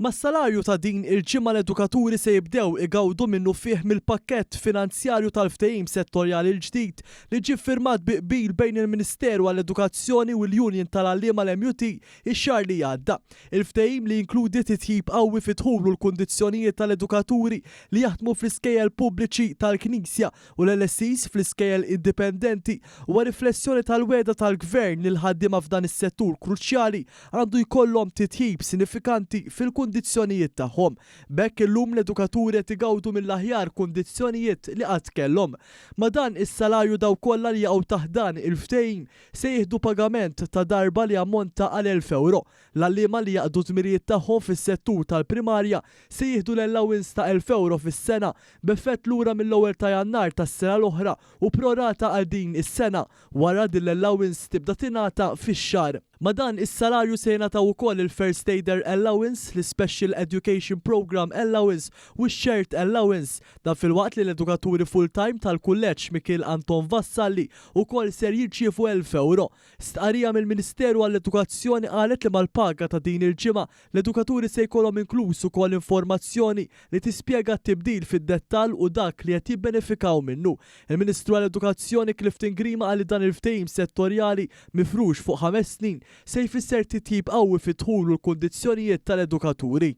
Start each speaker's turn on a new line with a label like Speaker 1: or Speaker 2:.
Speaker 1: Mas-salarju ta' din il-ġimgħa l-edukaturi se jibdew igawdu minnufih mill-pakkett finanzjarju tal-ftehim settorjali l-ġdid li ġie ffirmat bi qbil bejn il-Ministeru għall-Edukazzjoni u l-Union tal-Għalliema l-MUT ix-xahar li għadda. Il-ftehim li jinkludi titjib qawwi fid-dħul u l-kundizzjonijiet tal-edukaturi li jaħdmu fl-iskejjel pubbliċi tal-Knisja u l-LSEs fl-iskejjel indipendenti huwa riflessjoni tal-wegħda tal-Gvern li l-ħaddiema f'dan is-settur kruċjali għandu jkollhom titjib sinifikanti fil-kundizzjonijiet tagħhom. B'hekk illum l-edukaturi qed igawdu mill-aħjar kundizzjonijiet li qatt kellhom. Ma' dan is-salarju dawk kollha li jaqgħu taħt dan il-ftehim se jieħdu pagament ta' darba li jammonta għal €1,000. L-għalliema li jaqdu d-dmirijiet tagħhom fis-settur tal-primarja se jieħdu l-allowance ta' €1,000 fis-sena b'effett lura mill-ewwel ta' Jannar tas-sena l-oħra u pro rata għal din is-sena. Wara din l-allowance tibda tingħata fix-xahar. Ma' dan is-salarju se jingħataw ukoll il-First Aider Allowance, l-Ispecial Education Programme Allowance u x-Shared Allowance. Dan filwaqt li l-edukaturi full-time tal-Kulleġġ Mikiel Anton Vassalli ukoll ser jirċievu €1,000. Stqarrija mill-Ministeru għall-Edukazzjoni qalet li mal-paga ta' din il-ġimgħa, l-edukaturi se jkollhom inkluż ukoll informazzjoni li tispjega t-tibdil fid-dettall u dak li qed jibbenefikaw minnu. Il-Ministru għall-Edukazzjoni Clifton Grima qal li dan il-ftehim settorjali mifrux fuq ħames snin se jfisser titjib qawwi fid-dħul u l-kundizzjonijiet tal-edukaturi.